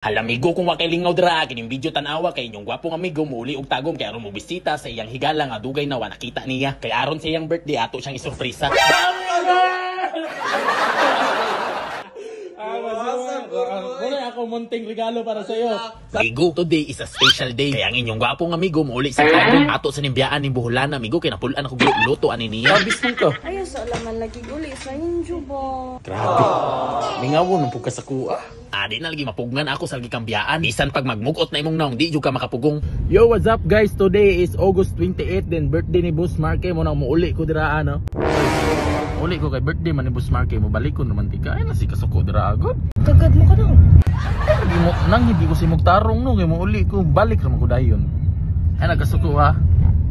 Halamigo kung wa kay lingaw dira kining video tan-awa kay inyong gwapong amigo muuli og tagom kay aron mo bisita sa iyang higala nga dugay na wa nakita niya. Kay aron sa iyang birthday ato siyang isurpresa. Wala ako munting regalo para sa iyo. Amigo, today is a special day. Kaya ang inyong gwapong amigo muuli sa tagom ato sa nimbiyaan ning buholana amigo kay napulan ako luto ani niya. Sabis man ka. Ayaw sa alaman lagi uli sa inyo ba? Grabe. Mingawon ang pugka sa kuha. Adi na lagi mapugngan ako sa lagi kang biyaan. Bisan pag magmugot na imong naong di jud ka makapugong. Yo, what's up guys? Today is August 28, then birthday ni Boss Marke mo nang muuli ko dira ano. Uli ko kay birthday man ni Boss Marke mo balik ko naman tika. Ay nasi kasuko dira agad. Kagad mo ka daw. Hindi mo nang hindi ko simog tarong no kay muuli ko balik ra man ko dayon. Ay nagkasuko ha.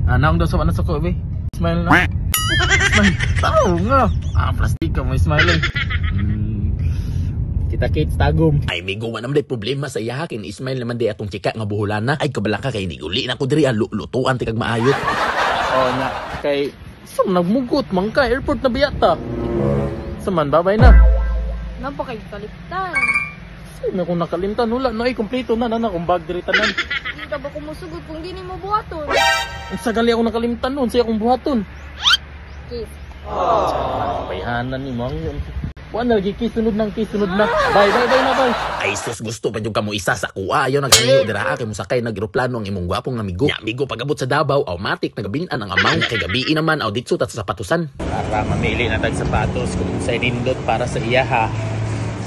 Ah, naong daw sa na suko be. Smile na. Smile. Tao nga. Ah, plastic ka mo smile eh. Kita kits tagom. Ay migo wa naman day problema sa iya kin Ismail naman day atong chika nga buholana. Ay kabala ka kay uli na ko diri lutuan ti kag maayot. Oh nya kay so nagmugot man ka airport na biyata. Sa man babay na. Napa kay kalimtan. Sino kung nakalimtan wala na ay kompleto na na akong bag diri tanan. Di ka ba kumusugot kung di nimo buhaton? Ang sagali ako nakalimtan noon siya akong buhaton. Kiss. Bayhanan ni mo ang wala lagi kiss sunod ng kiss sunod na. Bye bye bye na bye. Ay sus gusto pa jud ka mo isa sa kuha ayaw naghangiw dira kay mosakay nag eroplano ang imong gwapong amigo. Nya amigo pag-abot sa Davao automatic nagabin-an ang amaw kay gabii naman aw ditso ta sa sapatusan. Para mamili na tag sapatos kung unsay nindot para sa iya ha.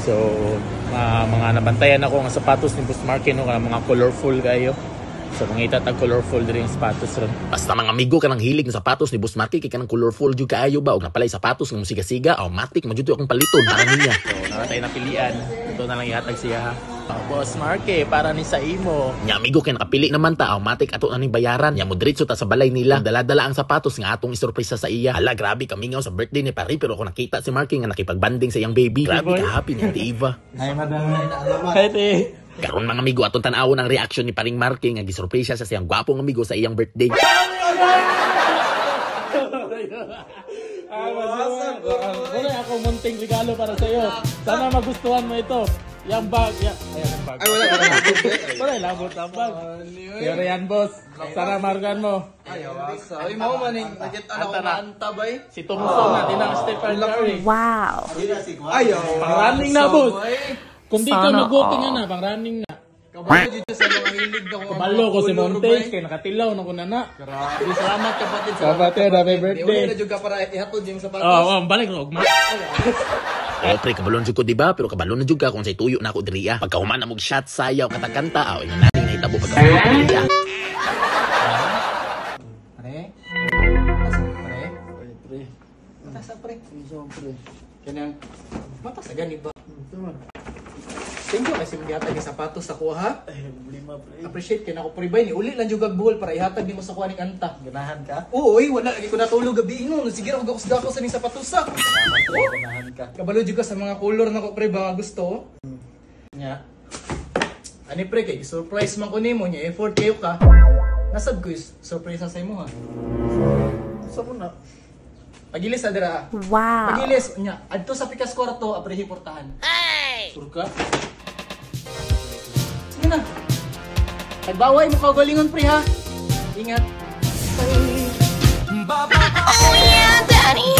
So mga nabantayan ako nga sapatos ni Boss Marke no kanang mga colorful kayo. So mangita tag colorful diri ang sapatos ron. Basta mga amigo kanang hilig ng sapatos ni Boss Marke kay kanang colorful jud kaayo ba og napalay sapatos nga musiga-siga automatic man jud akong paliton para niya. So naa tay napilian. Ito na lang ihatag siya ha. Oh, Boss Marke para ni sa imo. Nya amigo kay nakapili naman ta automatic ato na ning bayaran. Nya mo diretso ta sa balay nila. Dala-dala ang sapatos nga atong isurpresa sa iya. Hala grabe kamingaw sa birthday ni pare pero ako nakita si Marke nga nakipagbanding sa iyang baby. Grabe ka happy ni Ate Eva. Hi madam. Hi te. Karon mga amigo atong tan-awon ang reaction ni paring Marke nga gisurpresa sa siyang gwapong amigo sa iyang birthday. Wala ako munting regalo para sa iyo. Sana magustuhan mo ito. Yang bag, ya, ayan ang bag. Ay, wala. Wala labot ang bag. Pero yan, boss. Sana markan mo. Ay, asa. Ay, mao man ning nakita na ko maanta bay. Si Tumuso na, dinang Stephen Curry. Wow. Ay, oh. Pang running na, boss. Kung di ka mag-walking na, pang running na. Kabalo dito sa mga hilig na ko. Kabalo ko si Montes, kay nakatilaw na ko na na. Grabe, salamat kapatid. Kapatid, happy birthday. Uli na jud ka para ihatod yung sapatos. Oh, balik rog. Oh, pre, kabalon jud ko diba? Pero kabalon na jud ka kung say tuyo na ako diri ah. Pagkahuman na mog shot sayaw katakanta aw ingon nating nahitabo pagkahuman diri ah. Pre. Pre. Pre. Mata sa pre. Pre. Kanang mata sa gani ba? Thank you kasi gihatag yung sapatos sa kuha ha. Ay, problema, pre. Appreciate kay nako pre bay ni uli lang jud kag buhol para ihatag nimo sa kuha ning anta. Ganahan ka? Oo, oy, wala lagi ko natulog gabi ingon. Sige ra ko dako sa ning sapatos sa. Ganahan ka. Kabalo jud ka sa mga color nako pre ba nga gusto. Nya. Ani pre kay surprise man ko nimo nya effort kayo ka. Nasad ko is surprise na sa imo ha. Sa mo na. Pagilis na dira. Wow. Pagilis nya adto sa pikas kwarto aprehi portahan. Sure ka? Sige na. Nagbaway mo kagalingon pre ha. Ingat. Oh yeah, daddy.